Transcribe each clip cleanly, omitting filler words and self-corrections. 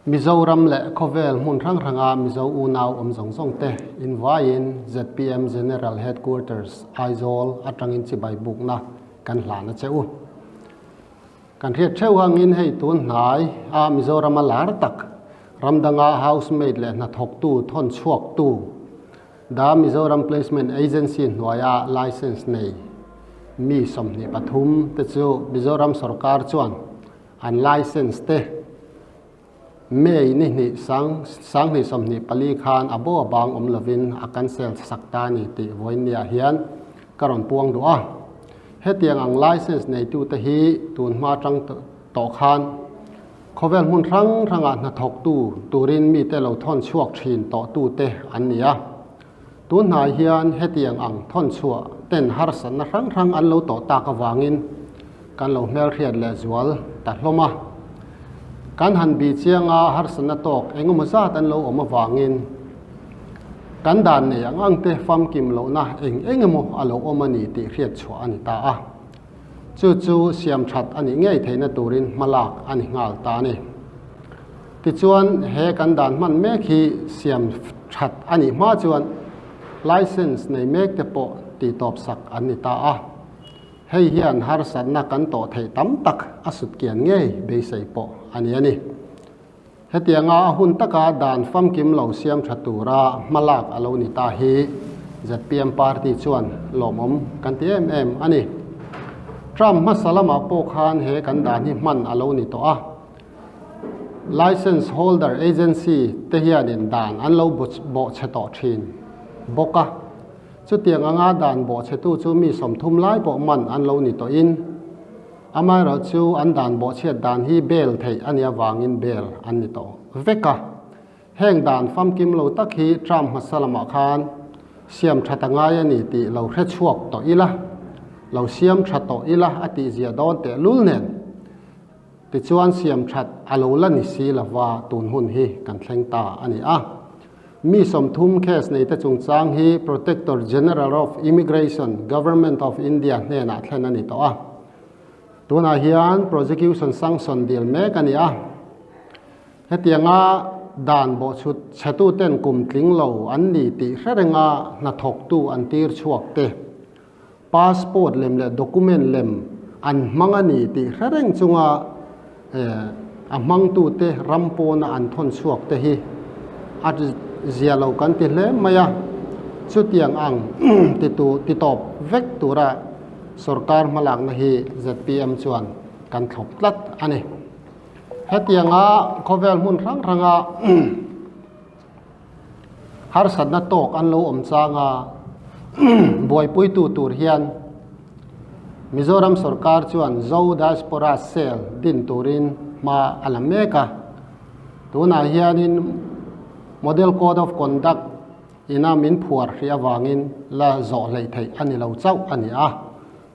Mizoram leh khawvel hmun hrang hranga Mizo unau awm zawng zawng te invaiin zpm General Headquarters, Aizawl atangin chibai bukna kan hlan a che u. Kan hriat theuh angin hei tun hnai a Mizorama lar tak ramdanga housemaid leh hnathawktu thawn chhuaktu The Mizoram Placement Agency hnuaia license nei mi 23 te chu Mizoram sorkar chuan an license te May ni hnih sang 2024 khan a bo a bang awm lovin a cancel sak ta a ni tih vawiinniah hian ka rawn puang duh a. Hetiang ang license neitute hi tun hma atang tawh khan khawvel hmun hrang hrangah hnathawktu turin mite lo thawn chhuak thin tawhtute an ni a. Tun hnai hian hetiang ang thawn chhuah ten harsatna hrang hrang an lo tawh tak avangin kan lo hmelhriat leh zual ta hlawm a. Kan han bih chiang a, harsatna tawk engemaw zat an lo awm avangin kan dan nei ang ang te famkim lohna eng eng emaw a lo awm a ni tih hriat chhuah a ni ta a. Chu chu siam that a nih ngei theihna turin hma lak a ni nghal ta a ni. Tichuan, he kan dan hman mek hi siam that a nih hma chuan license nei mek te pawh tihtawp sak an ni ta a. Hei hian harsatna kan tawh theih tam tak a sut kian ngei beisei pawh a ni a ni. Hetianga a hun taka dan famkim lo siam tha tura hmalak a lo ni ta hi zpm party chuan lawmawm kan ti em em a ni. Trump hmasa lamah pawh khan he kan dan hi hman a lo ni tawh a. License holder agency te hianin dan an lo bawhchhe tawh thin bawk a. Chutiang anga dan bawhchhetu chu mi 30 lai pawh man an lo ni tawhin amaherawhchu an dan bawhchhiat dan hi bail theih a nih avangin bail an ni tawh vek a. Heng dan famkim lo tak hi Trump hmasa lamah khan siam that a ngai a ni tih lo hre chhuak tawh ila, lo siam tha tawh ila a tihzia dawn tehlul nen. Tichuan siam that a lo la ni si lova tun hun hi kan thleng ta a ni a. Mi 30 case neite chungchang hi Protector General of Immigration, Government of India hnenah thlen a ni tawh a. Tunah hian prosecution sanction dil mek a ni a. Hetianga dan bawhchhut chhetuten kum tling lo an ni tih hre renga hnathawktu an tir chhuak te, passport lem leh document lem an hmang a ni tih hre reng chunga a hmangtute ram pawna an thawn chhuak te hi a zia lo kan ti hle mai a. Chutiang ang titu titawp vek tura sorkar hmalakna hi zpm chuan kan thlawp tlat a ni. Hetianga khawvel hmun hrang hranga Harsatna tawk an lo awm chang a, buaipuitu tur hian Mizoram sorkar chuan Zo Diaspora Cell din turin hma a la mek a. Tunah hianin Model Code of Conduct ina min phuar hrih avangin la zawh hleih theih a ni lo chauh a ni a.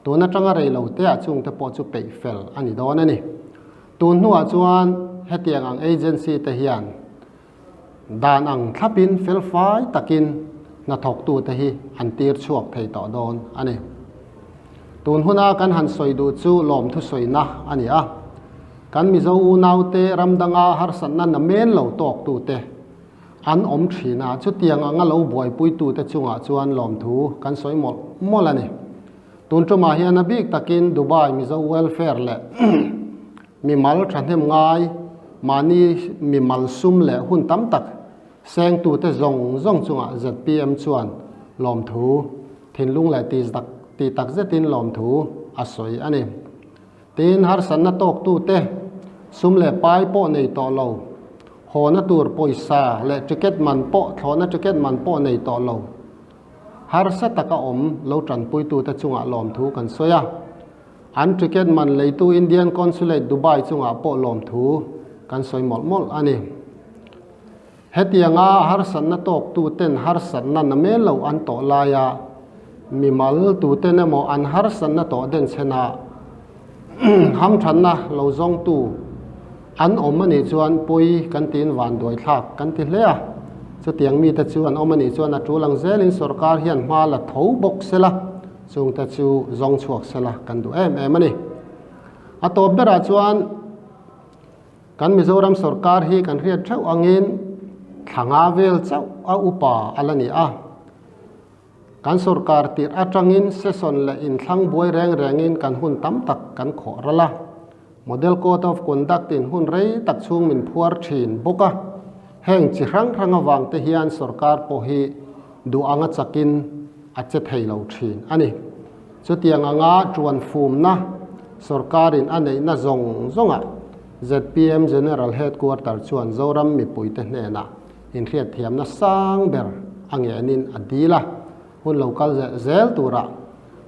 Tun atanga rei lo teah chungte pawh chu peih fel a ni dawn a ni. Tun hnuah chuan hetiang ang agency te hian Dan ang thlapin felfai takin hnathawktute hi an tir chhuak thei tawh dawn a ni. Tun huna kan han sawi duh chu lawmthu sawina a ni a. Kan Mizo unaute ram danga harsatna namen lo tawktute an awm thin a, chutiang anga lo buaipuitute chungah chuan lawmthu kan sawi mawlh mawlh a ni. Tun tumah hian a bik takin Dubai Mizo Welfare leh Mimal thahnem ngai, mahni mimal sum leh hun tam tak sengtute zawng zawng chungah zpm chuan lawmthu, thinlung leh ti tak zetin lawmthu a sawi a ni. Tin, harsatna tawktute sum leh pai pawh nei tawh lo, hawna tur pawisa leh ticket man pawh thlawhna ticket man pawh nei tawh lo, harsa taka awm lo tanpuitute chungah lawmthu kan sawi a. An ticket man leitu Indian Consulate Dubai chungah pawh lawmthu kan sawi mawlh mawlh a ni. Hetianga harsatna tawktuten harsatna na mel lo an tawh laia mimal tuten emaw an harsatna tawh denchhena hamthanna lo zawngtu an awm a nih chuan pawi kan tiin vanduai thlak kan ti hle a. Chutiang mite chu an awm a nih chuan a tul ang zelin sorkar hian hma la tho bawk sela. Chungte chu zawng chhuak sela kan duh em em a ni. A tawp berah chuan Kan Mizoram sorkar hi kan hriat theuh angin thla nga vel chauh a upa a la ni a. Kan sorkar tirh atangin session leh inthlang buai reng rengin kan hun tam tak kan khawh ral a. Model Code of Conduct in hun rei tak chhung min phuar thin bawk a. Heng chi hrang hrang avang te hian sorkar pawh hi duh anga chakin a che thei lo thin a ni. Chutiang anga tuan fumna sorkarin a neihna zawng zawngah zpm General Headquarter chuan Zoram mipuite hnenah inhriatthiamna sang ber a ngenin a dil a, hun lo kal zel turah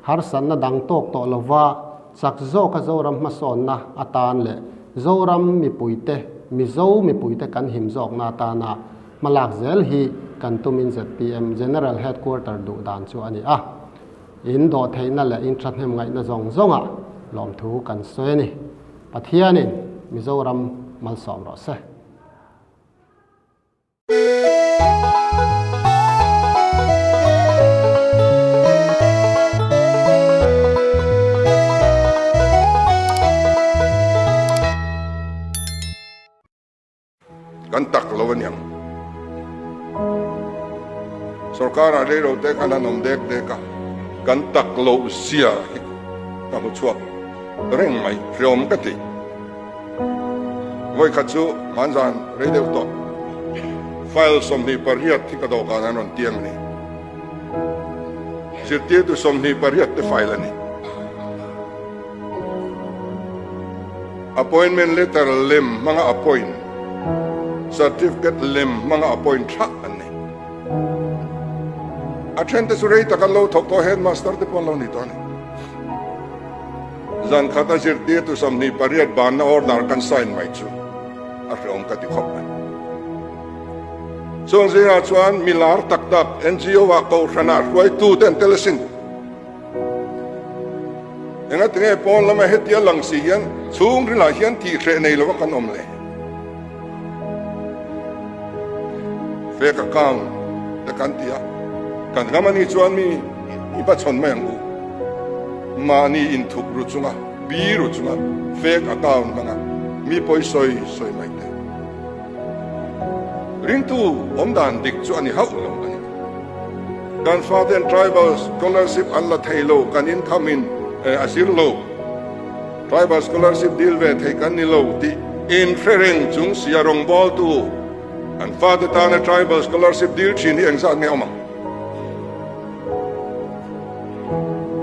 harsatna dang tawk tawh lova chak zawka Zoram hmasawnna atan leh Zoram mipuite, Mizo mipuite kan him zawkna atana hmalak zel hi kan tumin zpm General Headquarter duh dan chu a ni a. In dawhtheihna leh in thahnem ngaihna zawng zawngah lawmthu kan sawi a ni. Pathianin Mizoram malsawm rawh se. Kan tak lo aniang. Sorkar ah rei lo te khan an awm dek dek a, kan tak loh zia hi ka hmu chhuak reng mai, hreawm ka ti. Vawi khat chu hmanzan rei deuh tawh file 28 hi ka dawhkan an rawn tiang a ni. Zirtirtu 28 te file a ni. Appointment letter lem hmanga appoint, certificate lem hmanga appoint tha an ni. A then te chu rei tak an lo thawk tawh headmaster te pawh an lo ni tawh a ni. Zan khat a zirtirtu 28 banna order kan sign mai chu a hreawm ka ti khawp mai. Chung zingah chuan mi lar tak tak NGO ah kohhranah hruaitu te an tel asin. Engatinge pawn lama hetia lang si hian chhungrilah hian tihhreh nei lova kan awm le? Fake account te kan ti a, kan ram anih chuan mi i hmachhawn mai ang u. Mahni inthup ru chunga, bi ru chunga fake account hmanga mi pawi sawi sawi mai te. Ringtu awmdan dik chu a ni hauh lo a ni. Kan faten Tribal Scholarship an la thei lo, kan income in a zir lo. Tribal Scholarship deal ve thei kan ni lo tih inhre reng chung sia rawngbawltu an fate tana Tribal Scholarship deal thin hi engzat nge awm ang?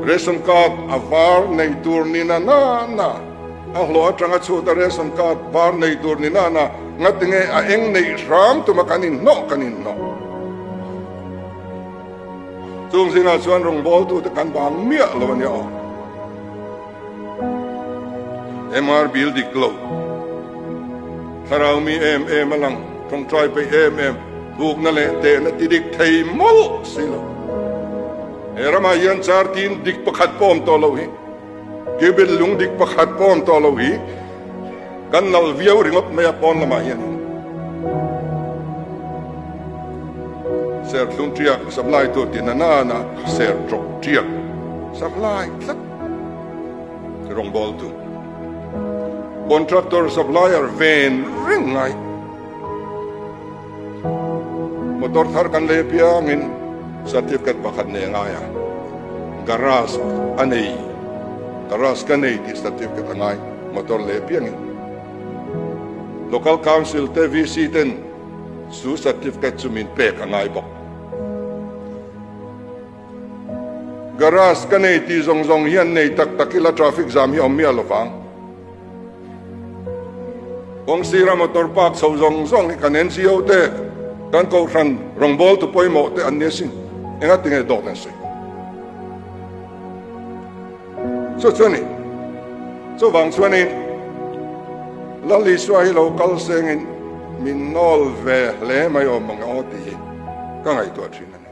Ration card a var nei tur ni na na na, a hlawh atanga chhut a ration card var nei tur ni na na, ngatinge a eng neih hram tuma kan inhnawh kan inhnawh. Chung zingah chuan rawngbawltute kan bang miah lo a nia aw. MR Bill dik lo. Thlarau mi em em a lang, tawngtai peih em em, bukna leh tehna ti dik thei mawlh si lo. He ramah hian char tin dik pakhat pawh awm tawh lo hi, Cubill lung dik pakhat pawh awm tawh lo hi, kan nalh viau ringawt mai a pawn lamah hianin. Serthlum ṭiak supply tur ti na nana ser ṭawk ṭiak supply tlat rawngbawltu contractor supplier ven reng ngai motor thar kan lei apiangin certificate pakhat nei a ngai a garage a nei garage ka nei tih certificate a ngai motor lei apiangin local council te VC ten Chu certificate chu min pek a ngai bawk. Garage ka nei tih zawng zawng hian nei tak tak ila traffic jam hi a awm miah lovang. Kawng sira motor park chho zawng zawng hi kan NGO te, kan kohhran rawngbawltu pawimawh te an ni asin. Engatinge dawt an sawi? Chu chu a ni. Chuvang chuanin Lal Isua hi lo kal sengin min nawl ve hle mai awm ang aw tih hi ka ngaihtuah thin a ni.